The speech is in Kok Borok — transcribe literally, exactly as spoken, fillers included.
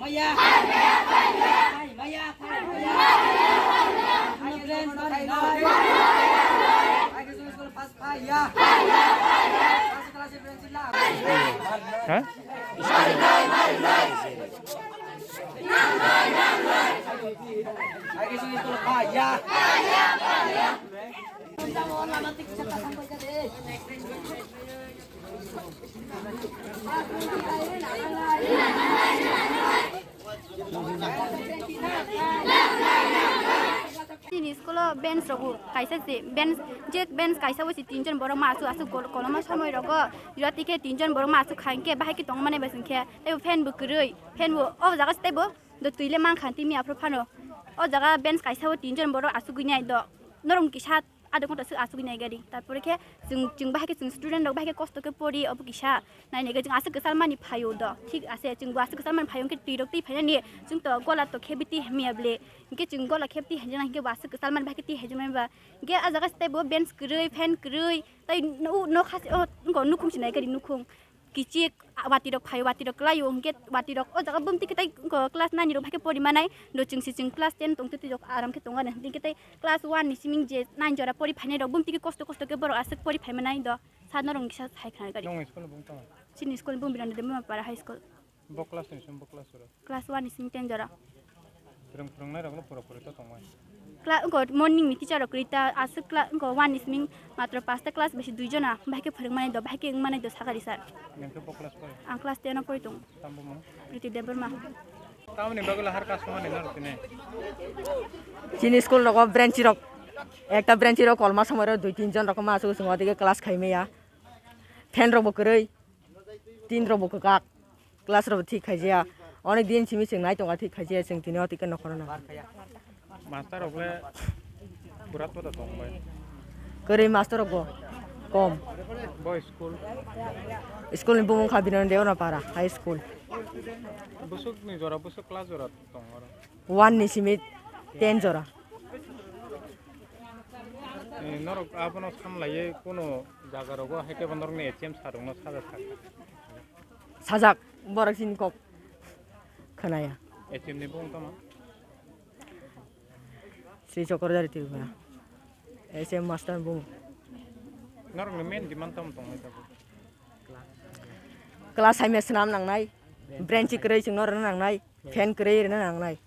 Maya. Maya. Maya. Ha? Chini school o bench rogo kaisa se bench, je bench kaisa o se tinjon borok ma aswk aswk kol-, koloma somoi rogo jora tikhe tinjon borok ma aswk kha hinkhe bahai khe tongmani bai se hinkhe teibo fan bo kwrwi, fan bo o jaga se teibo do twi le mankha timi aphuru phano o jaga bench kaisa o tinjon borok aswk gwi nai do norok kisa. Aduk moto aswk aswk nai gari. Tarpore khe chwng, chwng bahai khe chwng student rok bahai khe kosto khe pori obo kisa. Nai nai khe chwng aswk kwchal mani phaio do. Thik ase chwng bo aswk kwchal mani phaio hwnkhe twi rok twi phainani chwng to gola to khebiti hamya ble. Hwnkhe chwng gola khebiti hamya hwnkhe bo aswk kwchal mani bahai khe twi hamya ba. Hwnkhe ah jaga se teibo bench kwrwi, fan kwrwi, tai no, no khasi, o, wngkha nukhung se nai gari nukhung. Kichik, ah, watwi rok phaio, watwi rok kwlaio, hwnkhe watwi rok o jaga bumti khe tai, wngkha class nine rok bahai khe pori manai, do chwng se chwng class ten tong twi rok aram khe tongo ani, hwnkhe tai class one ni simi je nine jora pori phainai rok bumti khe kosto kosto khe borok aswk pori phai manai do, sa norok kisa sai khna gari. Nong school bung tong? Chini school bung Birano Debbarma Para High School. Bo class ni simi bo class oro? Class one ni simi ten jora. Phwrwng phwrwngnai rok no pura puri to tongmai. Kla-, wngkha morning ni teacher rok kwrwi ta aswk kla-, wngkha one ni simi matro pasta class bai se dui jona, bahai khe phwrwngmani do, bahai khe wngmani do sakari sir. Nang khe bo class pori? Ang class ten o pori tongo. Tamo mung? Priti Debbarma. Tamoni bagwi lahar customer ni nang tini? Chini school rogo branch rok, ekta branch rok kolma somoi rok dui tin jon rok ma aswk swng o dige class khai maya. Fan rok bo kwrwi. Tin rok bo kwkak, class rok bo thik khaijaya. Onek din simi chwng nai tongo thik khaijaya, chwng tini o tike nokhorno nang. Master rok le pura to da tong bai. Kwrwi master rok bo kom. Bo school? School ni bumung kha Birano Debbarma Para High School. Bwswk ni jora, bwswk class jora tong oro? One ni simi ten jora. Eh, norok abono samlaiwi kuno jaga rogo hai khe bo norokni H M sir rokno saja sakha. Sajak, borok chini kok khwnaya. H M ni bung tamo? Sri Chakraborty Tripura. H M master bung. Norokni main demand tamo tongmani tabuk? Class hai me swnam nangnai, branch kwrwi chwngno rwna nangnai, fan kwrwi rwna nangnai.